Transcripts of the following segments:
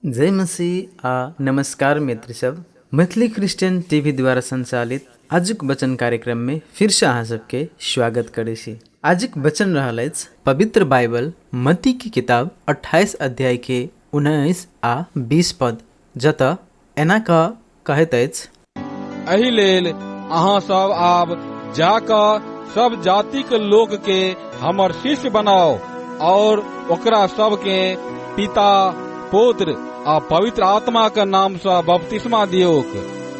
जय मसीह आ नमस्कार मित्र सब। मैथिली क्रिश्चियन टीवी द्वारा संचालित आजुक वचन कार्यक्रम में फिर से अहाँ सबके स्वागत करै छी। आजुक वचन रहल अछि पवित्र बाइबल मत्ती के किताब 28 अध्याय के 19 आ 20 पद, जतऽ एना कऽ कहैत अछि, एहि लेल अहाँ सब आब जा कऽ सब जातिक लोक के हमर शिष्य बनाउ और ओकरा सबके पिता, पुत्र आ पवित्र आत्मा के नाम सँ बपतिस्मा दियौक।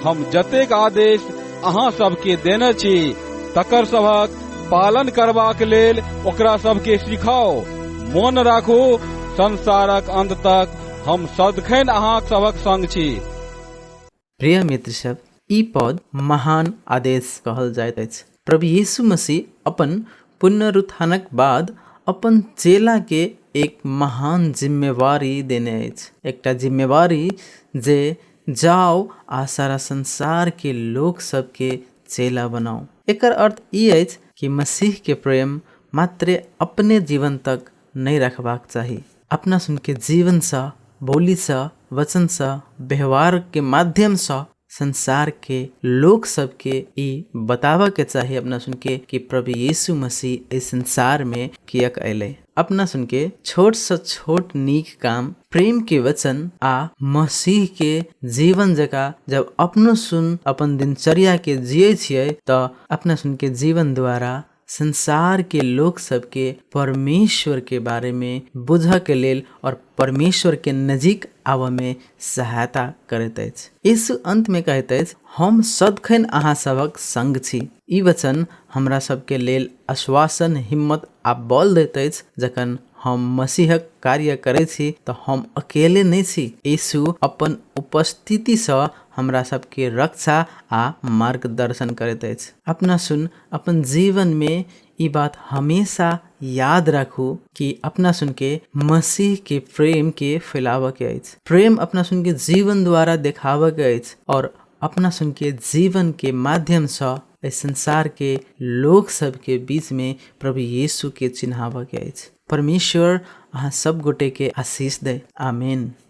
हम जतेक आदेश अहाँ सबके देने छी तकर सभक पालन करबाक लेल ओकरा सबके सिखाउ। मोन राखू, संसारक अंत तक हम सदखन अहाँ सभक संग छी। प्रिय मित्र सब, ई पद महान आदेश कहल जाइत अछि। प्रभु यीशु मसीह अपन पुनरुत्थानक बाद अपन चेला के एक महान जिम्मेवारी देने अछि। एकटा जिम्मेवारी जे जाउ आ सारा संसार के लोक सबके चेला बनाउ। एकर अर्थ ई अछि कि मसीह के प्रेम मात्रे अपने जीवन तक नहि रखबाक चाही। अपना सुनके जीवनसँ, बोलीसँ, वचनसँ, व्यवहारके माध्यमसँ संसारके लोक सबके ई बताबऽके चाही अपना सुनके कि प्रभु यीशु मसीह एहि संसारमे किएक अयलै। अपना सुनके छोटसँ छोट नीक काम, प्रेमके वचन आ मसीहके जीवन जकाँ जब अपनो सुन अपन दिनचर्याके जियै छियै तऽ अपना सुनके जीवन द्वारा संसार के लोक सबके परमेश्वर के बारे में बुझऽ के लेल और परमेश्वर के नजीक आबऽ में सहायता करैत अछि। यीशु अंत में कहैत अछि, हम सदखन अहाँ सभक संग छी। ई वचन हमरा सबके लेल आश्वासन, हिम्मत आ बल दैत अछि। जखन हम मसीहक कार्य करै छी तऽ हम अकेले नहि छी। यीशु अपन उपस्थितिसँ हमरा सबके रक्षा आ मार्गदर्शन करैत अछि। अपना सुन अपन जीवनमे ई बात हमेशा याद राखू कि अपना सुनके मसीहके प्रेमके फैलाबऽके अछि। प्रेम अपना सुनके जीवन द्वारा देखाबऽके अछि और अपना सुनके जीवनके माध्यमसँ एहि संसारके लोक सबके बीचमे प्रभु यीशुके चिन्हाबऽके अछि। परमेश्वर अहाँ सब गोटेके आशीष दे। आमीन।